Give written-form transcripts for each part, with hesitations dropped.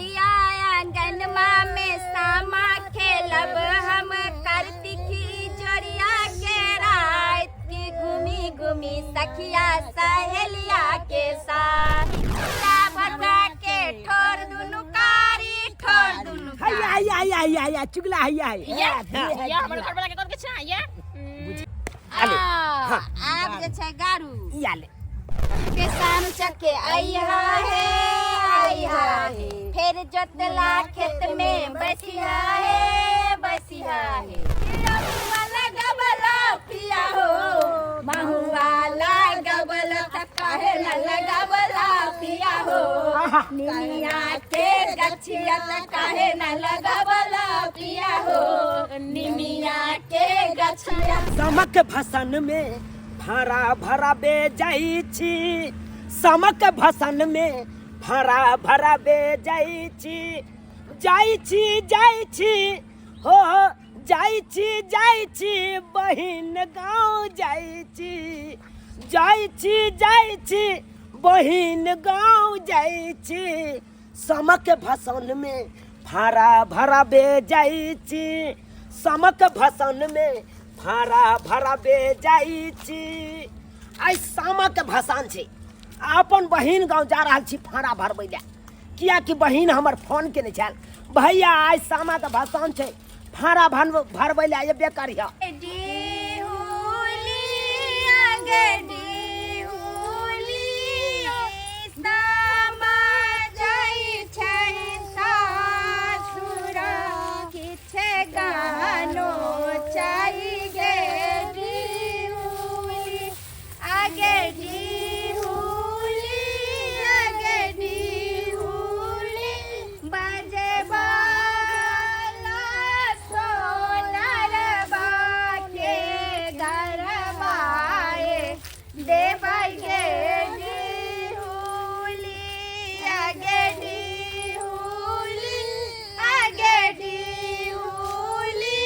भैया आंगनमा में सामा खेलब हम कार्तिक जोड़िया के रात की घूमी घूमी सखिया सहेलिया के साथ भरुआ के ठोर दुनु कारी ठोर दुनु हैया हैया हैया हैया हैया चुगला हैया हैया या या हमर घर वाला के कथी छै या आले, आ, आब जे छै गारू ई आले के शाम चके अइहा हे अइहा हे फिर जोतला खेत में बसिहा हे बसिहा हे महुआ लगबला पिया हो महुआ लगबला त काहे न लगबला पिया हो निमिया के गछिया त काहे न लगबला पिया हो निमिया के गछिया। समक भसन में भरा भरा बे जाइ छी, समक भसन में भरा भरा बे जाइ छी, जाइ छी जाइ छी हो जाइ छी जाइ छी बहिन गाँव जाइ छी, जाइ छी जाइ छी बहिन गाँव जाइ छी, समक भसन में भरा भरा बे जाइ छी, समक भसन में भरा भरा बे जाइ छी। आइ सामक भसान छै, अपन बहिन गाँव जा रहल छी फाँड़ा भरबै लए, कियाकि बहिन हमर फोन केने छल, भैया आइ सामाक भसान छै, फाँड़ा भरबै लए एबे करिह। गानो चाही गे डिहुली आगे डिहुली आगे डिहुली बजबाला सोनरबा के गरबाए देबै गे डिहुली आगे डिहुली आगे डिहुली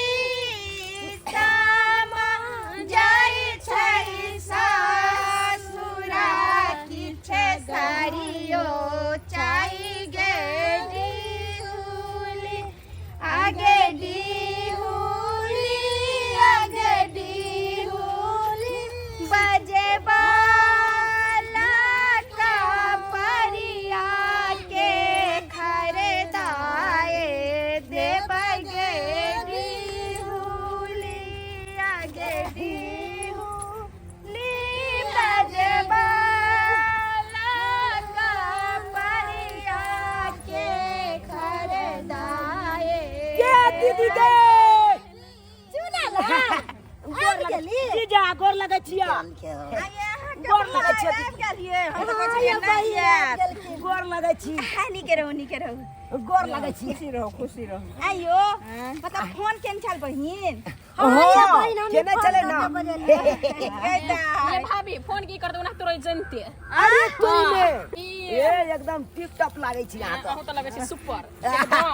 सामा जाइ छै सासुरा किछ साड़ियो चाही गे डिहुली आगे डिहुली आगे डिहुली बजबाला कपरिया के खरीदाए देबै गे डिहुली आगे डिहुली बजबाला कपरिया के खरीदाए। के दीदी गे आबि गेली? जीजा गोर लगै छियै, गोर लगै छियै दीदी। गोर लगै छी। नीके रहू, नीके रहू, गोर लगै छी। खुशी रहो, खुशी रहो। आइयो मतलब फोन केने छल बहिन? हाँ, केने चले ना। ये भाभी फोन की कर दो ना तोरे जनते। अरे तू में ई ए एकदम टिप टॉप लागै छी अहाँ अहूँ तऽ लगै छी सुपर एकदम।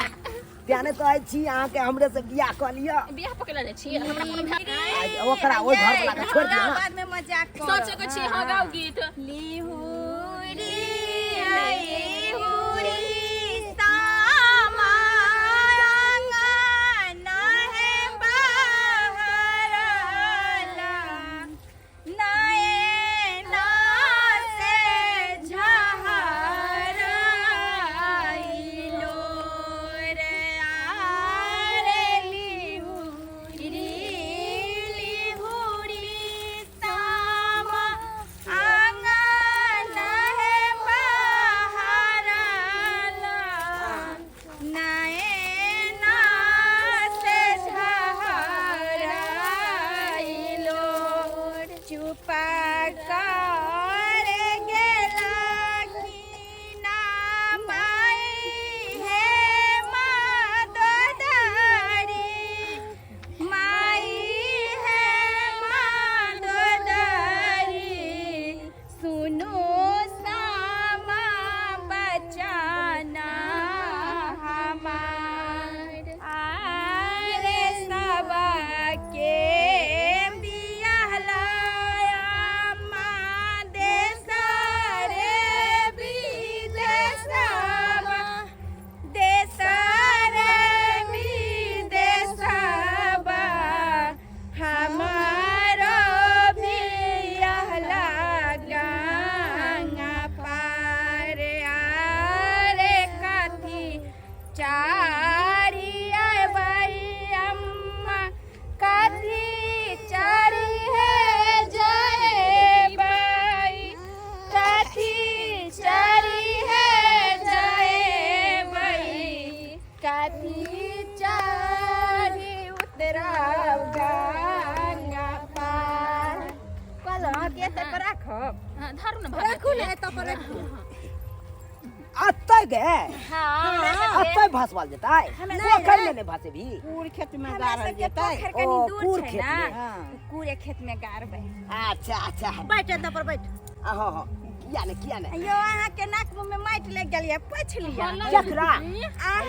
तें ने कहै छी अहाँके हमरे से बियाह कऽ लिअ। बियाह पकड़ ले छी हमरा कोनो भे- ओकरा ओहि घर वाला के छोड़ि दिअ ना। बाद में मजाक करब। सोचै के छी हाँ गाउ गीत। लिहुरी लिहुरी सामा अंगना है बहरला नैना से झहराइलो रे आरे लिहुरी लिहुरी सामा अंगना एतऽ पर रखू। अतै गे। हाँ। अतै भसवाल जेतै। पोखरि में नहि भसेबी? पूर खेत में हमरा गाड़ल सबके जेतै। पोखरि कनी ओ, दूर कूर छै खेत ना, में। हाँ। कूरे खेत में गाड़बै। अच्छा अच्छा। बैठ, एतऽ पर बैठ। हाँ हाँ, किया ने, किया ने। यो अहाँ के नाक मुँह में माटि लागि गेल ये, पोछि लिअ। केकरा?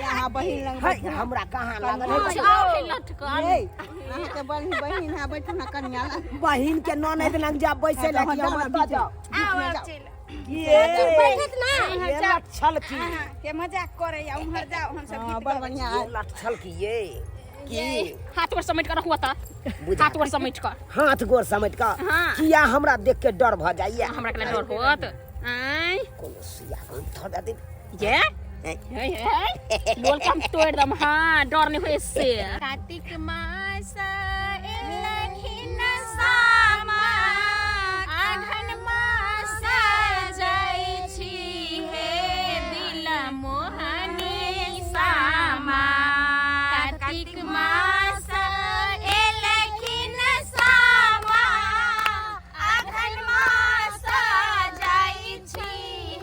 अहाँ बहिन लग है बैठू। हमरा कहाँ लागल है? आओ हे लटकल। ए, अहाँके बहिन बहिन है, बैठू ना कनिया लग। बहिन के ननैद लग जा बैसे हाँ, लगी जाओ, हम जाओ, एतऽ जाओ। आओ आओ चलि। ये बैठत ना। ये लटछल की। अहाँ के मजाक करैया, उम्हर जाओ, हमसब हाँ, गीत बड़ गबै। बढ़िया। ये लटछल की ये की हाथ पर समेट कर रखुआ ता। बुझा। हाथ पर समेट कर। हाथ गोर समेट कऽ। हाँ। किया हमरा देख के डर भऽ जाइया? हमरा के डर होत? आय। कोनो सुइया के थोड़ा दे। ये हे हे, लोल के हम तोड़ दम। हाँ, डर नहीं होए से। कार्तिक मास एलखिन सामा, आघन मास जाइ छी हे दिल मोहनी सामा। कार्तिक मास एलखिन सामा, आघन मास जाइ छी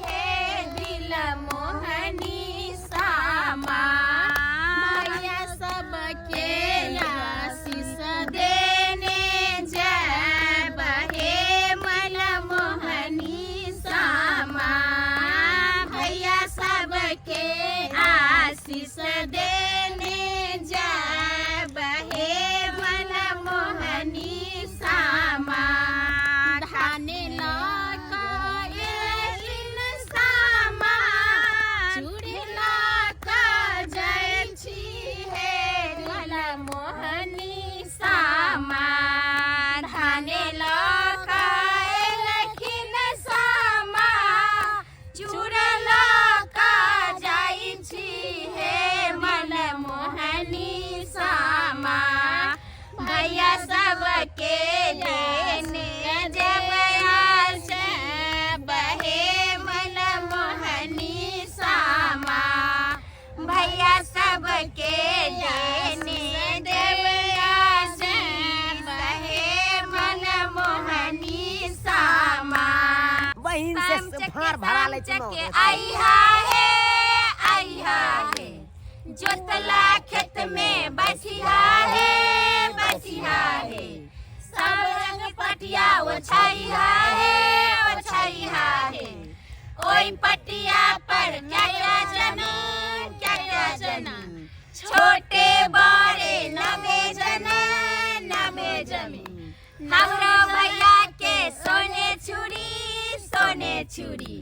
हे दिल मोहनी सामा। भैया सबके आशीष देने जय हे मन मोहनी सामा। भैया सबके आशीष देने जय हे मन मोहनी सामा। धान लऽ एलखिन सामा, चूड़ी लऽ कऽ जाइ छी हे दिल मोहनी सामा। धान लऽ कऽ एलखिन सामा, चूड़ लऽ कऽ जाइ छी हे मन मोहनी सामा। भैया सबके देने जब बहे मन मोहनी सामा। भैया सबके देने देव बहे मन मोहनी सामा। बहिन से भार भरा लै छी। चके आइहा हे, आइहा हे, जोतला खेत में बसिहा हे, बसिहा हे, सब रंग पटिया ओछाइहा हे, ओछाइहा हे, ओई पटिया पर क्या क्या जमीन, क्या क्या जना, छोटे बड़े नबे जना, नबे जमीन। हमरो भैया के सोने छुरी, सोने छुरी,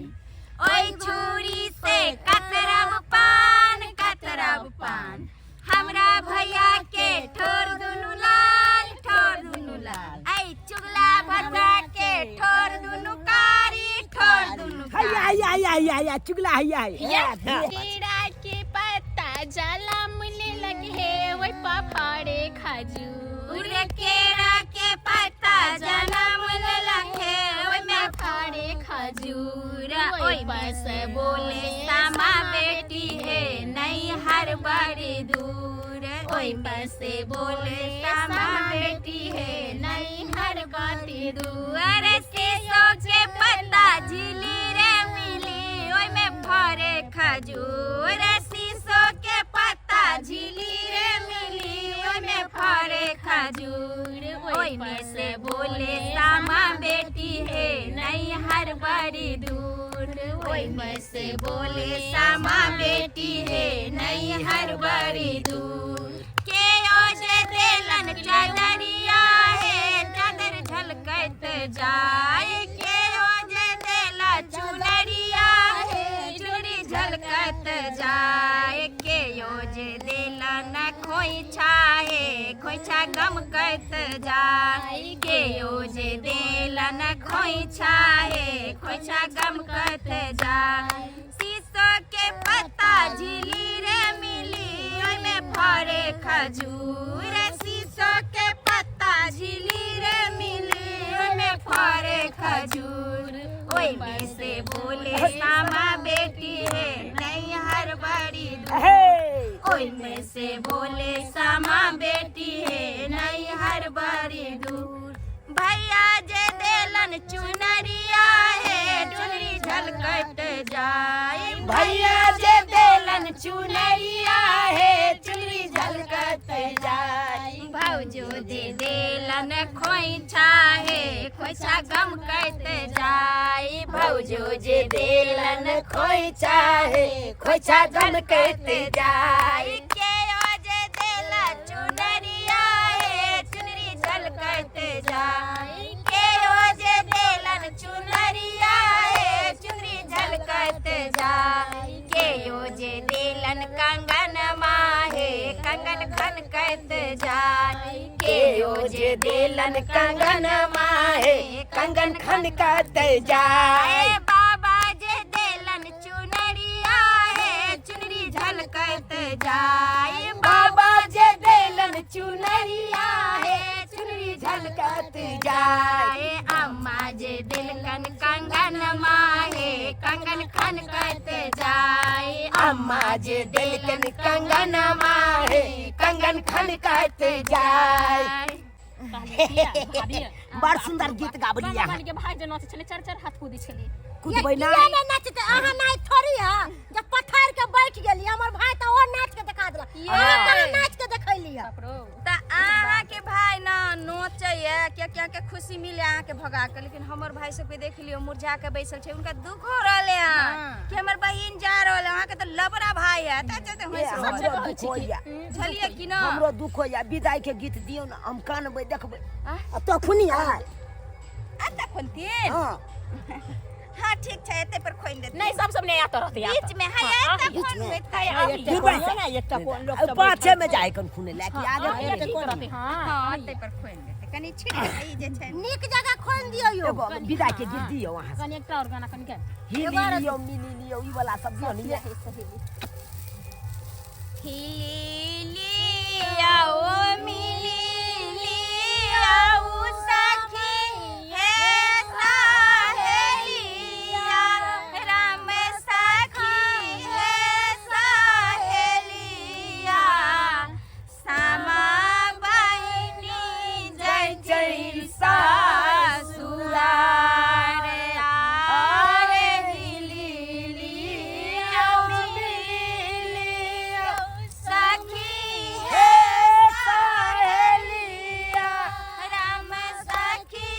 ओई छुरी से कतरब पान, कतरब पान। हमरा भैया के ठोर दुनू लाल, ठोर दुनू लाल, ऐ चुगला भजा के ठोर दुनू कारी, ठोर दुनू हैया कारी। हैया हैया हैया हैया, चुगला हैया हैया। केरा के पत्ता जला मिले लगे हे ओइ पफाड़े खजूर। केरा के पत्ता जनम लखे ओइमे फाड़े खजूर। ओइ बस बोले सामा बेटी हे नहीं हर बड़ी दूर। ओइ बस बोले सामा बेटी हे नहीं हर बड़ी दूर। अरे शीशो के पत्ता झिली रे मिली ओइमे फरे खजूर। शीशो के पत्ता झिली रे मिली ओइमे फरे खजूर। ओइमे से बोले सामा बेटी हे नहीं हर बड़ी दूर। ओइमे से बोले सामा बेटी हे नहीं हर बड़ी दूर। के ओजे देलन चदरिया हे, चादर झलकत जाए। के ओजे देला चुनरिया हे, चुनरी झलकत जाए। के ओजे देला न खोइछा हे, खोइछा गमकत जाए। के ओजे देला न खोइछा हे, खोइछा गमकत जाए। शीशो के पत्ता झिली रे मिली ओइमे फरे खजूर। शीशो के पत्ता झिली रे मिली ओइमे फरे खजूर। ओइमे से बोले सामा बेटी हे नहीं हर बड़ी दूर। हे ओइमे से बोले सामा बेटी हे नहीं हर बड़ी दूर। भैया भैया जे देलन चुनरिया हे चुनरी झलकत जाय। भैया जे देलन चुनरिया हे चुनरी झलकत जाय। भौजो दे देलन खोइछा हे खोइछा गमकत जाय। भौजो जे देलन खोइछा हे खोइछा गमकत जाय। के ओ जे देला चुनरिया हे चुनरी झलकत जाय। के ओ जे देलन चुनरिया हे चुनरी झलकत जाय। के ओ जे देलन कंगन माहे कंगन खनकत जाय। के ओ जे देलन कंगन माहे कंगन खनकत जाय। बाबा जे देलन चुनरिया हे चुनरी झलकत जाय। बाबा जे देलन चुनरिया हे चुनरी झलकत जाय। अम्मा जे दिलकन कंगन माहे कंगन खनकत जाय। अम्मा जे दिलकन कंगन माहे कंगन खनकत जाय। बड़ सुंदर गीत गाबलिया। के भाई जे नाचै छलै, चार चार हाथ कूदै छलै। कुदबै ना। किया नहि नाचतै? अहाँ नाच थोड़ी है जब पथार के बैठ गेली। हमर भाई तऽ और नाच के देखा देलक, अहाँ कहाँ नाच के देखैली है? तऽ अहाँके भाई ना नोचैया कियाकि अहाँके खुशी मिले अहाँके भगा के, लेकिन हमर भाई सबके देख लियौ मुरझा के बैसल छै। उनका दुख हो रहले हन कि हमर बहिन जा रहल है। अहाँके तऽ लबड़ा भाई है तऽ चलते हंसि रहल हमरो दुख होइया। बुझलियै कि ना? हमरो दुख होइया। विदाई के गीत दियौ ना, हम कानबै देखबै। आ तखुनी आय। आ तखन तीन। हाँ। हाँ ठीक छै, एते पर खोइन देते। नहीं, सब सब नहीं आता रहते यार। बीच में है एते खोन देते। पाछे में जाए कन खूने लेके आगे ठीक रहते। हाँ हाँ एते पर खोइन देते कनी छिट ई जे छै। नीक जगह खोइन दियौ यौ। एगो विदाई के गीत दियौ अहाँ। कनी एकटा और गाना कनी के हिली लियौ मिली लियौ ई वाला सब दियौ ने। हिली लियौ मिली लियौ सखी हे सहेलिया, राम सखी हे सहेलिया, सामा बहिनी जय जय ससुरार आरे। हिली लियौ मिली लियौ सखी हे सहेलिया, राम सखी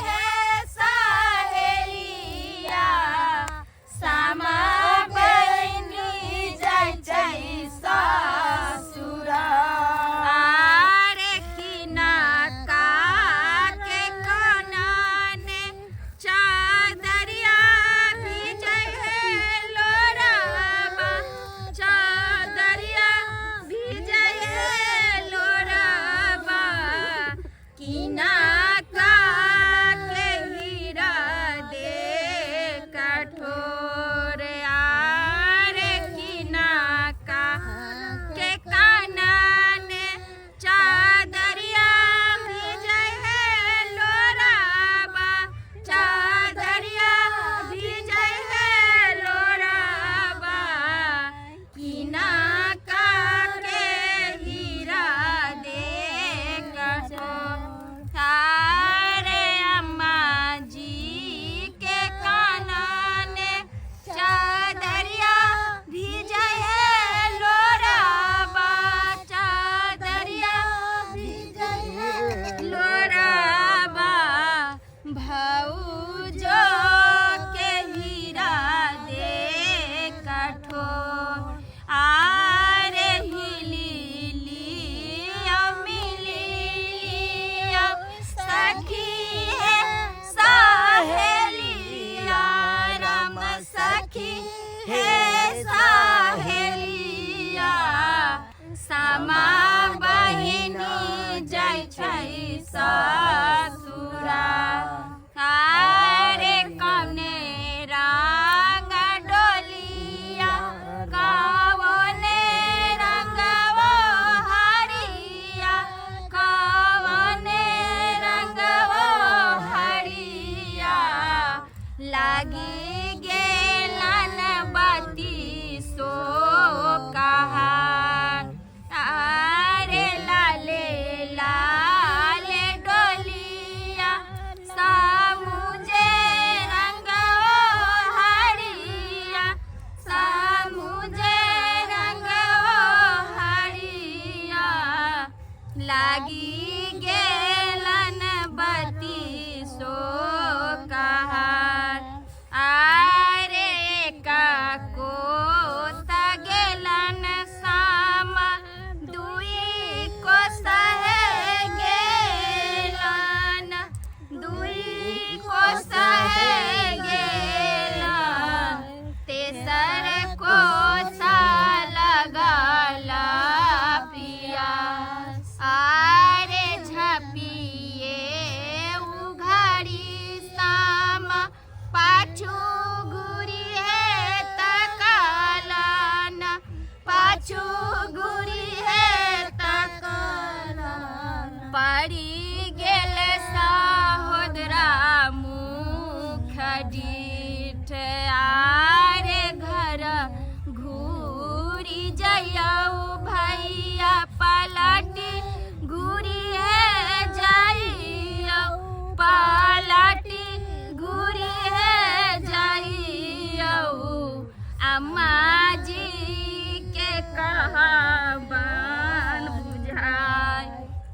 हे सहेलिया, सामा बहिनी जय जय ससुरा। आरे किना के कानने चादरिया भिजै हे लोराबा, चादरिया भिजै हे लोराबा, किना के हीरा दे कठोर। आरे किना के कानने चादरिया भिजै हे लोराबा, चादरिया भिजै हे लोराबा, किना के हीरा दे कठोर। अरे अम्मा जी के कानने चादरिया भिजै हे लोराबा, चादरिया भिजै हे लोराबा, भौजो के हीरा दे कठोर। आरे हिली लियौ मिली लियौ सखी हे सहेलिया, राम सखी हे सहेलिया, सामा बहिनी जाइ छै ससुरा। आरे कौने रंग डोलिया कौने रंगवो हरिया, कौने रंगवो हरिया, लागी गेलन बत्ती सो कहार। पाछू घुरी हे तकल पड़ी गेल सहोदरा मुख डीठ आरे घर घूरी जइयौ भैया पलटी घूरी हे जइयौ पलटी घूरी हे जइयौ अम्मा जी के कहबन बुझाय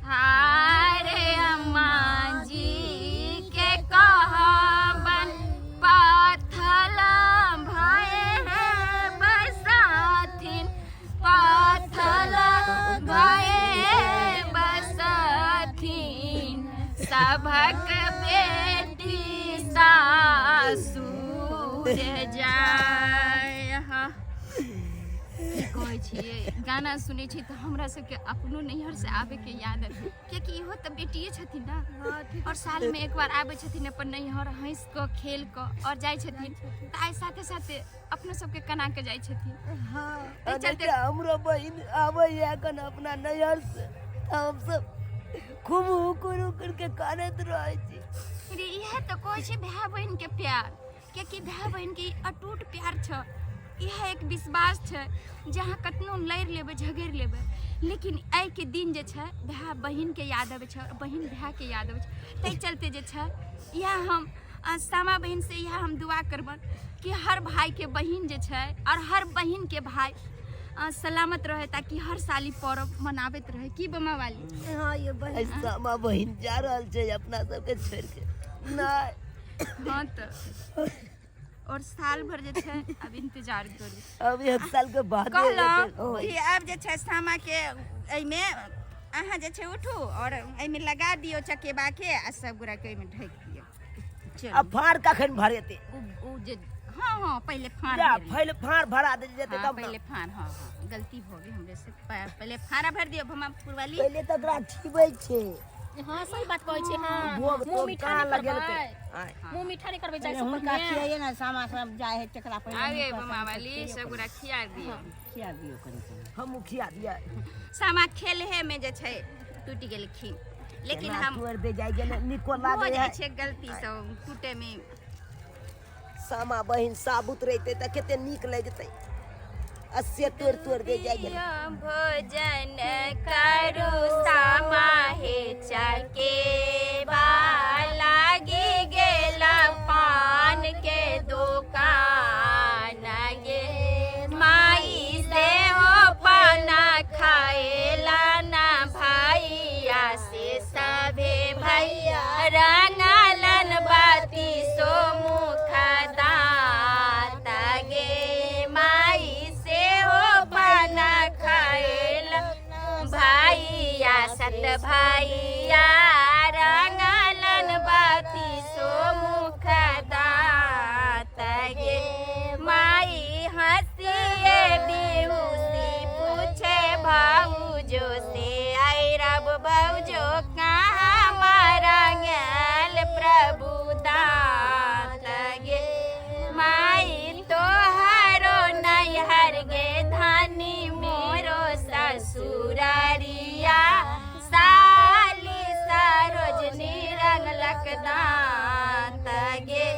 हारे अम्मा जी के कहबन पाथल भए हे बसाथिन पाथल भए बसाथिन सभक बेटी सासुर जाय। हाँ, की कहै छियै, गाना सुनै छियै तऽ हमरा सबके अपनो नैहरसँ आबैके याद आबै, कियाकि इहो तऽ बेटिए छथिन ने, आओर सालमे एक बार आबै छथिन अपन नैहर, हँसि कऽ खेल कऽ आओर जाइ छथिन, तऽ आइ साथे साथे अपनो सबके कना के जाइ छथिन। एहि चलते हमरो बहिन आबैया एखन अपना नैहर से, तऽ हमसब खूब हुकुर हुकुर के कानैत रहै छी। रे इएह तऽ कहै छै भाय बहिन के प्यार, कियाकि भाय बहिन के ई अटूट प्यार छै, इएह एक विश्वास छै जे अहाँ कतनो लड़ि लेबै झगड़ि लेबै, लेकिन एहिके दिन जे छै भाय बहिन के याद अबै छै और बहिन भाय के याद अबै छै। ताहि चलते जे छै इएह हम सामा बहिन से इएह हम दुआ करबनि कि हर भाई के बहिन जे छै और हर बहिन के भाई सलामत रहे, ताकि हर साल ई पर्व मनाबैत रहे। की बमा वाली? हाँ ये बहिन। आइ सामा बहिन जा रहल छै अपना सबके छोड़ि के। नहि। हाँ तऽ और साल भर जे छै अब इंतजार करू। अब एक साल के बाद कहलहुँ कि आब जे छै सामा के एहिमे अहाँ जे छै उठू और एहिमे लगा दियौ चकेबा के आ सब गोरा के एहिमे ढकि दियौ। चलू। आ फाड़ कखन भरेतै? उ जे हाँ हाँ पहिले फाड़ जा, भरि लिअ। पहिले फाड़ भरा दे जेतै हाँ, तब ने। पहिले फाड़, हाँ हाँ गलती भऽ गेल हमरे से, पहिले फाड़ा भरि दियौ भमा पुरवाली। पहिले तऽ ओकरा छिबै छै। हाँ सही बात कहै छै। हाँ भोग मुँह तोग मीठा कहाँ नहि लगेलकै? करबै। आँय। मुँह मीठा नहि करबै जाइ से हुनका पहिने। खियाइए ने, सामा सब जाइ है तकरा पहिले आगे हुनका बमा सब वाली खियाइए। सब गोरा खिया दियौ। खिया दियौ कनि कनि। हमहूँ खिया दियै। सामा खेलहे में जे छै टूटि गेलखिन, लेकिन केना हम तोड़ि दे जाइ गेलै, नीको हो लागै जाइ है। छै गलती से टूटे में। सामा बहिन साबुत रहितै तऽ कते नीक लगतै, आ से तोड़ि तोड़ि दे जाइ गेलै। भोजन करू सामा हे चकेबा लागी गेला पान के दुकान गे माई से हो पाना खाएला ना भैया से सभे भैया रंगलन बाती सो मुख दात गे माई से हो पाना खाएला भैया सत भैया रंगलन बाती सो मुख दात गे माई हंसिए बेहुसी पूछे भाऊजो से आई रब भाऊजो कहाँ मारंगल प्रभु दात गे माई तोहारो नैहर गे धानी मोरो ससुरारिया साली सरोजनी रंगलक दांत गे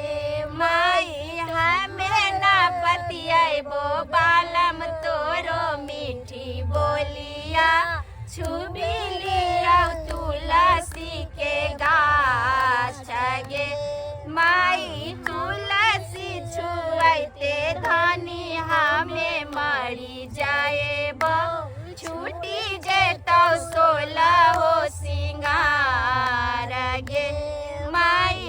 माई हमें ना पतियबो बालम तोरो मीठी बोलिया छुबी लियौ तुलसी के गाछ गे माई तुलसी छुआइते धनी हमें मरी जाएबो छूटी जेतौ 16 हो सिंगार गे माई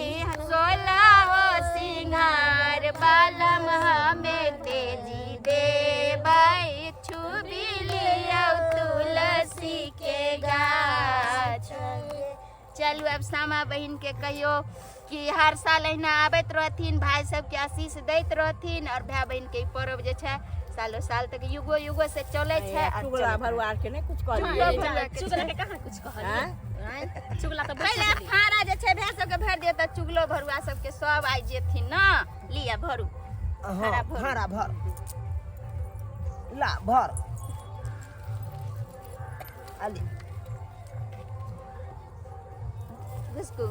16 हो सिंगार बालम हमें तेजी देबै छुबी लियौ तुलसी के गाछ। चलू अब सामा बहिन के कहियो कि हर साल अहिना आबैत रहथिन, भाई सबके आशीष दैत रहथिन और भाय बहिन के ई पर्व जे छै सालो साल तक युगो युगो से चलै छै और चुगला चलैत भरुआ के नहि कुछ कहलियै। चुगला भरुआ के चुगला के कहाँ कुछ कहलियै? आँय? चुगला तऽ पहिले बैसल फाड़ा जे छै भाय सबके भरि दियौ तऽ चुगलो भरुआ सबके सब आइ जेथिन न। लिअ भरू। हाँ, फाड़ा भरू। फाड़ा भर, ला भर। आले। घुसकू।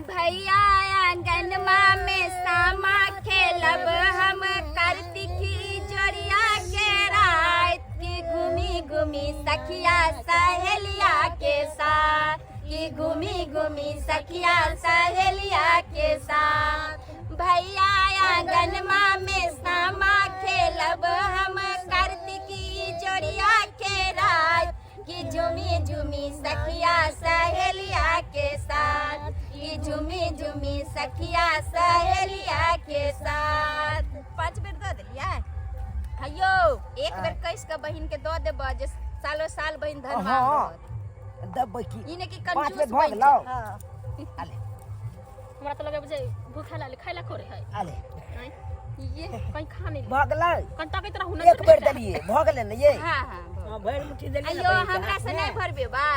भैया आंगनमा में सामा खेलब हम कार्तिकी जोड़िया के रात की घूमी घूमी सखिया सहेलिया के साथ की घूमी घूमी सखिया सहेलिया के साथ। भैया आंगनमा में सामा खेलब हम कार्तिकी जोड़िया के रात की झूमी झूमी सखिया सहेलिया के साथ की झूमी झूमी सखिया सहेलिया के साथ। 5 बेर दऽ देलियै। हयो एक बेर कस के बहिन के दऽ देबऽ जे सालो साल बहिन धनवान हाँ। रहत। देबै की? ई नहि कि 5 कंजूस बेर भऽ बनि गेलौ। जाय। आले। हमरा तऽ लगै जे भूखा लागल खाय ला खोरे है। आले। आँय, ये कहीं खा नहीं भऽ गेलै। कहीं ताकैत रहू ना। एक बेर देलियै भऽ गेलै ने ये? हाँ हाँ भऽ हाँ, भरि मुट्ठी देलियै ने अयो बहिनके हमरा हाथमे। से नहीं भरबे बा।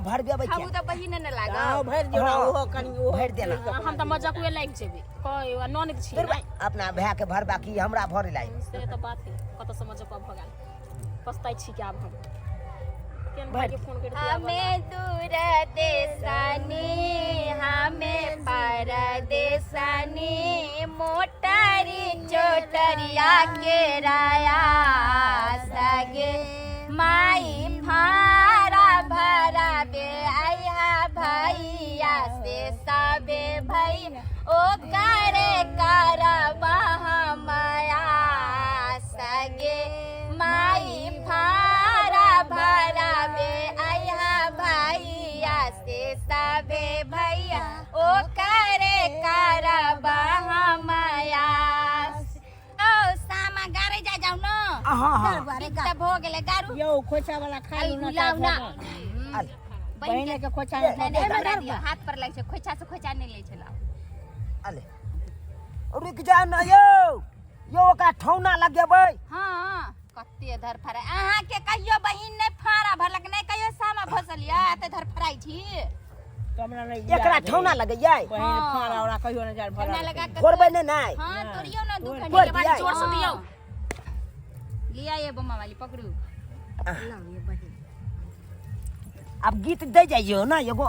भरबेबै हमहूँ किया? तऽ बहिन ने लागब। हाँ, भरि दियौ ने, हाँ। ओहो कनि ओहो भरि देना। हम तऽ मजाकुए लागि जेबै कह ननद छी। फिर अपना भाय के भरबा की हमरा भरे लागि? से तऽ बात है कतऽ से मजाकुआ भऽ गेल। पछताइ छी कि आब हम केहन भाई के फोन करि दिया। हमें दूर देसानी हमें परदेसानी मोटरी चोटरिया के राया सगे माई फारा भरा बे आया भैया से सबे भैया ओ करे करबा माया सगे माई फारा भरा बे आया भैया से सबे भैया ओ करे करबा माया। ओ सामा गारे जा जाउ न। हाँ हाँ। गीत तऽ भऽ गेलै गारू। यौ खोइछा वाला खा आई लू ना। बुलाउ ना। आले। बहिन बहिन के खोइछा नहीं नहीं हमरा दियौ, हाथ पर लागि छै खोइछा से खोइछा नहि लै छै लाउ। आले रुकि जा न यौ यौ ओकरा ठौना लगेबै। हाँ कते धरफड़ाइ अहाँके कहियो बहिन नहि फाड़ा भरलक नहि कहियो सामा भसलियै एते धरफड़ाइ छी। हमरा नहि एकरा ठौना लगैयै। बहिन फाड़ा ओरा कहियो नहि जाय ठौना भरा लगा के फोड़बै नहि ने? हाँ तोड़ियौ ने दू खंड फोड़ के बाद दियै। जोर से दियौ। लिया ये बम्मा वाली पकड़ू। लाउ ये बहिन। अब गीत दे जाइयो ना एगो।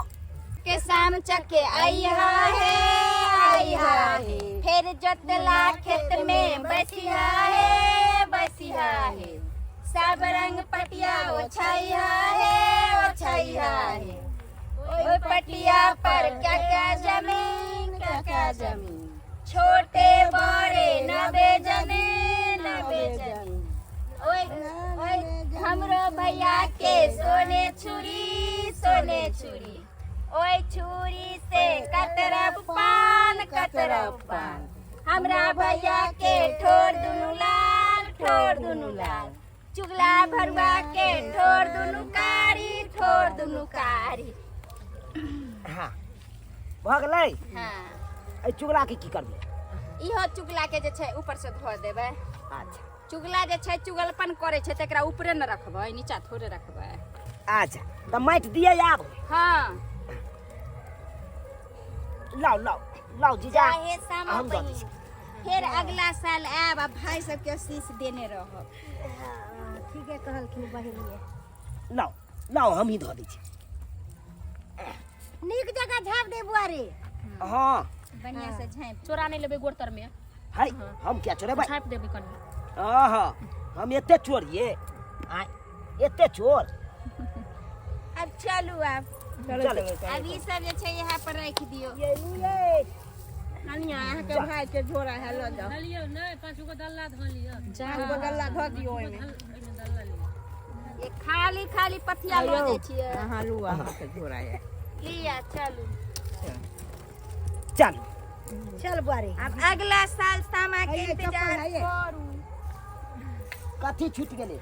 के शाम चके आइहा हे आइहा हे फिर जोतला खेत में बसिहा हे बसिहा हे सब रंग पटिया ओछैहा हे ओछैहा हे ओय पटिया पर क्या क्या जमीन क्या क्या जमीन छोटे बड़े नबे जने नबे जमीन ओय ओय हमरो भैया के सोने छुरी सोने छुरी ओय छुरी से कतरब पान कतरब पान हमरा भैया के ठोर दुनू लाल ठोर दुनू लाल चुगला भरुआ के ठोर दुनू कारी ठोर दुनू कारी। हाँ भऽ गेलै। हाँ एहि चुगला के की करबै? इहो चुगला के जे छै ऊपर से धो देबै। अच्छा चुगला जे छै चुगलपन करै छै तकरा ऊपरे न रखबै नीचा थोड़े रखबै। अच्छा तऽ माटि दियै आब? हाँ लाउ लाउ लाउ जीजा चाहे सामा हम दऽ दै बहिन छी। फेर अगला साल आयब आ भाई सबके शीश देने रहब। हाँ, ठीके कहलखिन बहिन। लाउ लाउ हम ही धऽ दै छी। नीक जगह झाँप दे बुआ रे। हाँ बढ़िया से झाँपि। चोरा नहि लेबै गोड़ तर में। है हम क्या चोरेबै? झाँपि देबै कनि। हाँ हम एते चोरिए आय एते चोर। अब चलू आब। चलो चलो। चलो। अब ई सब जे छै यहाँ पर राखि दियौ। ये लू ये कनिया अहाँके भाई के झोरा है लऽ जाउ। पाँच गो गल्ला धऽ दियौ ओहिमे। ये खाली खाली पथिया लऽ जाइ छियै। अहाँ लू अहाँके झोरा है। लिया चलू। चलू चल बुआ रे। अब अगला साल सामा के है ये इंतजार चप्पल है ये। करू। कथी छूटि गेलै?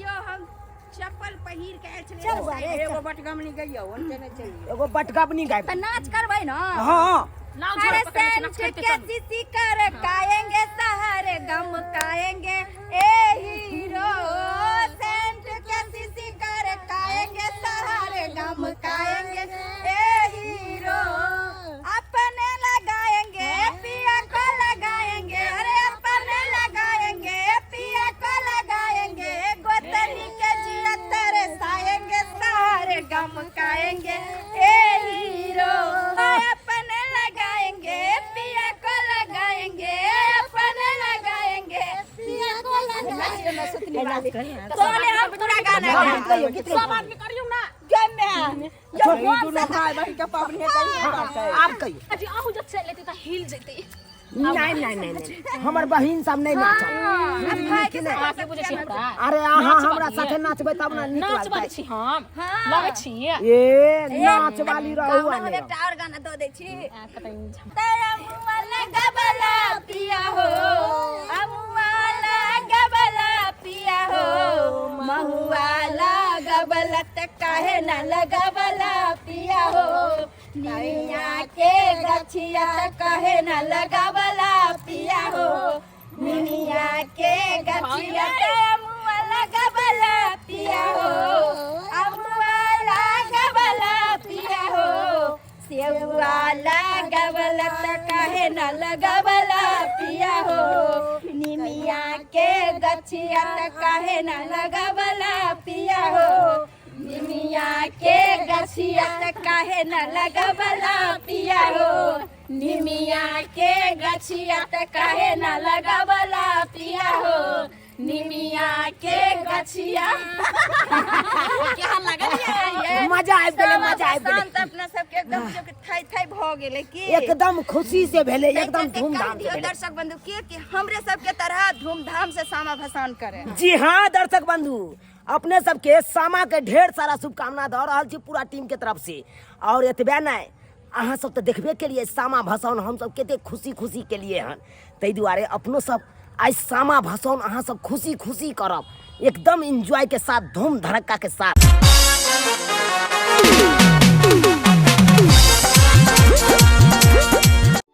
यो हम चप्पल पहिर के आयल छलियै। चल बुआ रे। एगो बटगमनी गइयौ ओनके नहि चलियौ। एगो बटगबनी गायब। तऽ नाच करबै न? हाँ लाउ झोरा हर पकड़ने से नाच सेंट करते के चलू। सीसी कर काएंगे सहारे गम काएंगे ए हीरो सेंट के सीसी कर काएंगे सहारे गम काएंगे ए हीरो अपने लगाएंगे पिया को लगाएंगे अरे अपने लगाएंगे पिया को लगाएंगे गोतनी के जिया तरसाएंगे। लगाएंगे ए हीरो, अपन लगाएंगे पिया को लगाएंगे, अपन लगाएंगे पिया को लगाएंगे। कौन है? हम पूरा गाना हाँ, गाएंगे। गीत कहियो, गीत कहियो। सब आदमी करियौ ना। गेम में ई दुनू भाई बहिन के पबनी हेतै नहि करतै। आब कहियो। जी अहूँ जब चलि लेती तऽ हिल जेतै। नहीं नहीं नहीं नहीं, हमर बहिन सब नहीं नाचल। अहाँ के बुझै छी हमरा? अरे अहाँ नाच हमरा वाली। साथे नाचबै तब ना नीक नाच लगतै। छी हम लगै छी। ए नाच वाली रहू आ हम नहि। एकटा और गाना दऽ दै छी। कतई तेरा मुआ लगबला पिया हो, अमुआ लगबला पिया हो, महुआ लगबला त काहे न लगबला पिया हो, निमिया के गछिया त काहे न लगबला पिया हो, निमिया के गछिया त अमुआ लगबला पिया हो, अमुआ लगबला पिया हो, सेउआ लगबला त काहे न लगबला पिया हो, निमिया के गछिया त काहे न लगबला पिया हो, निमिया के गछिया त काहे न लगबला पिया हो, निमिया के गछिया त काहे न लगबला पिया हो, निमिया के गछिया। केहन लागल ये? मजा आबि गेलै, मजा आबि गेलै। शांत अपना सबके एकदम बुझियौ कि थाई थाई भऽ गेलै की एकदम खुशी से भेलै, एकदम ताहि चलते धूमधाम कहि से दियौ भेलै। दर्शक बंधु के कि हमरे सबके तरह धूमधाम से सामा भसान करे। जी हाँ दर्शक बंधु, अपने सबके सामा के ढेर सारा शुभकामना दऽ रहल छी पूरा टीम के तरफ से। और एतबे नहि, अहाँ सब तऽ देखबे केलिए सामा भसाउन हमसब कते खुशी खुशी केलिए हन, ताहि दुआरे अपनो सब आइ सामा भसाउन अहाँ सब खुशी खुशी करब, एकदम एंजॉय के साथ, धूम धड़क्का के साथ।